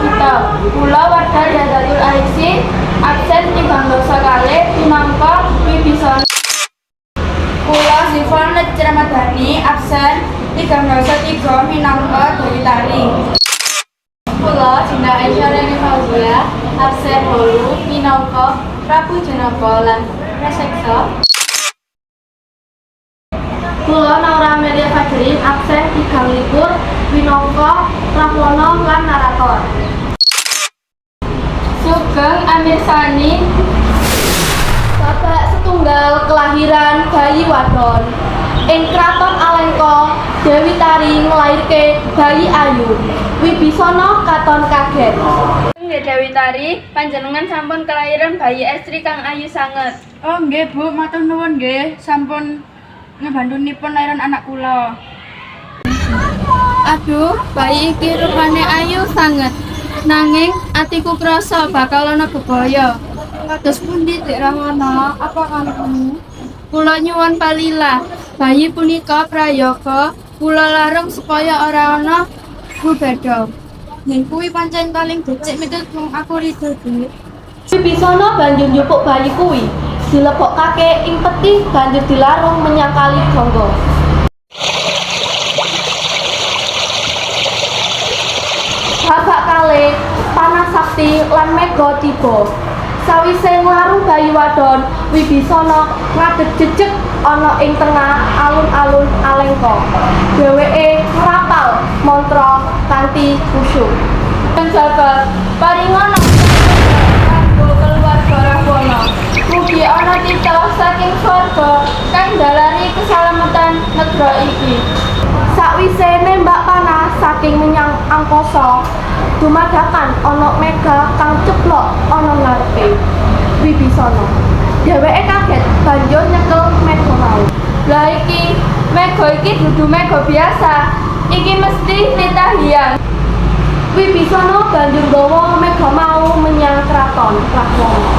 Gita. Kula warga Jadatul Aisi absen 32 minangka Wibisana. Kula Zifon Ramadhani absen 33 minangka Dewi Tari. Kula Dinda Aisyah Reni Fauzia absen 8 minangka Prabu Janaka lan Raseksa. Kula Naura Amelia Fajrin absen 23 minangka Rahwana lan narator. Sugeng Amirsani. Babak setunggal, kelahiran bayi wadon. Ing kraton Alengka, Dewi Tari nglairke bayi ayu. Wibisana katon kaget. Nggih Dewi Tari, panjenengan sampun kelahiran bayi estri kang ayu sanget. Oh nggih Bu, matur nuwun nggih sampun ngebantunipun lairan anak kula. Aduh, bayi iki rupane ayu sanget. Nanging atiku krasa bakal ana bebaya. Kados pundi, Dik Rahwana? Apa karepmu? Kula nyuwun palila, bayi punika prayoga kula larung supaya ora ana bubeda. Yen kuwi pancen paling becik miturutmu, aku ridho, Dik. Wibisana banjur njupuk bayi kuwi, dilebokake ing peti banjur dilarung menyang kali Gangga. Babak kalih, panah sakti lan mega tiba. Sawise nglarung bayi wadon, Wibisana ngadeg jejeg ana ing tengah alun-alun Alengka. Dheweke ngrapal mantra kanthi khusyuk. Jagat, paringana kanggo keluarga Rahwana. Mugi ana titah saking swarga kang ndalari kesalamatan negara iki. Sakwise nembak panah saking menyang angkasa, dumadakan ana mega kang ceblok ana ngarepe Wibisana. Dheweke kaget banjur nyekel mega mau. Lah iki, mega iki dudu mega biasa. Iki mesti titah hyang. Wibisana banjur nggawa mega mau menyang kraton Rahwana.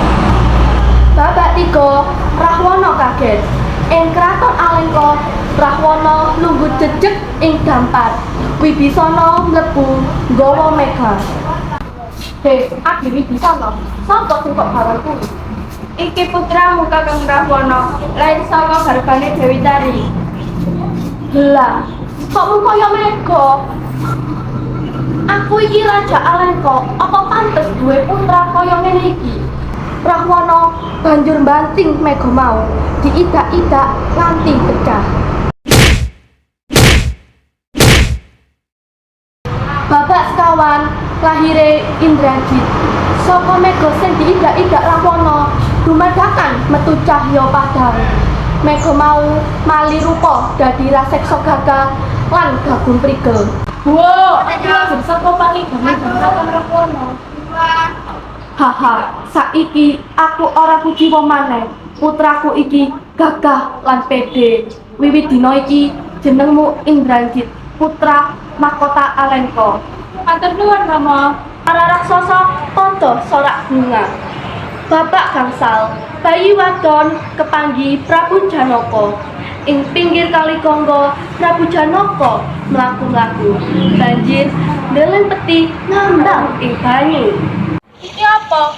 Babak 3, Rahwana kaget. Ing kraton Alengka, Rahwana lungguh jejeg ing dampar. Wibisana mlebu nggawa mega. Hei, Adi Wibisana, sapa sing kok gawan kuwi? Iki putramu Kakang Rahwana, lair saka garbane Dewi Tari. Lah, kok mung kaya mega? Aku iki raja Alengka, apa pantes duwe putra kaya ngene iki? Rahwana banjur mbanting mega mau, diidak-idak nganti pecah. Babak sekawan, lahire Indrajit. Saka mega sing diidak-idak Rahwana, dumadakan metu cahya padhang. Mega mau mali rupa dadi raseksa gagah lan gagun prigel. Wo, iki lajeng sapa pangidane Kakang Rahwana? Haha, saiki aku ora kuciwa maneh. Putraku iki gagah lan pede. Wiwit dina iki jenengmu Indrajit, putra mahkota Alengka. Matur nuwun, Rama. Para raksasa padha sorak bunga. Babak gangsal, bayi wadon kepanggi Prabu Janaka. Ing pinggir kali Gangga, Prabu Janaka mlaku-mlaku. Banjir ndeleng peti ngambang ing banyu. Iki apa?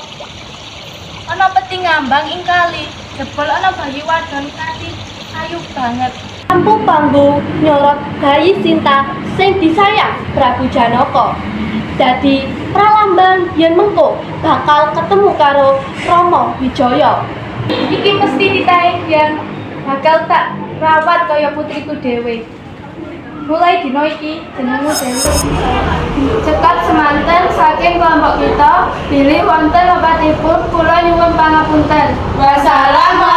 Ana peti ngambang ing kali. Jebul ana bayi wadon kanthi ayu banget. Lampu panggung nyorot bayi Sinta sing disayang Prabu Janaka. Dadi pralambang yen mengko bakal ketemu karo Rama Wijaya. Iki mesti titahe yang bakal tak rawat kaya putriku dhewe. Mulai dina iki jenengmu Dewi. Cekap semanten saking kelompok kita, bilih wonten lepatipun kula nyuwun pangapunten. Wassalamualaikum.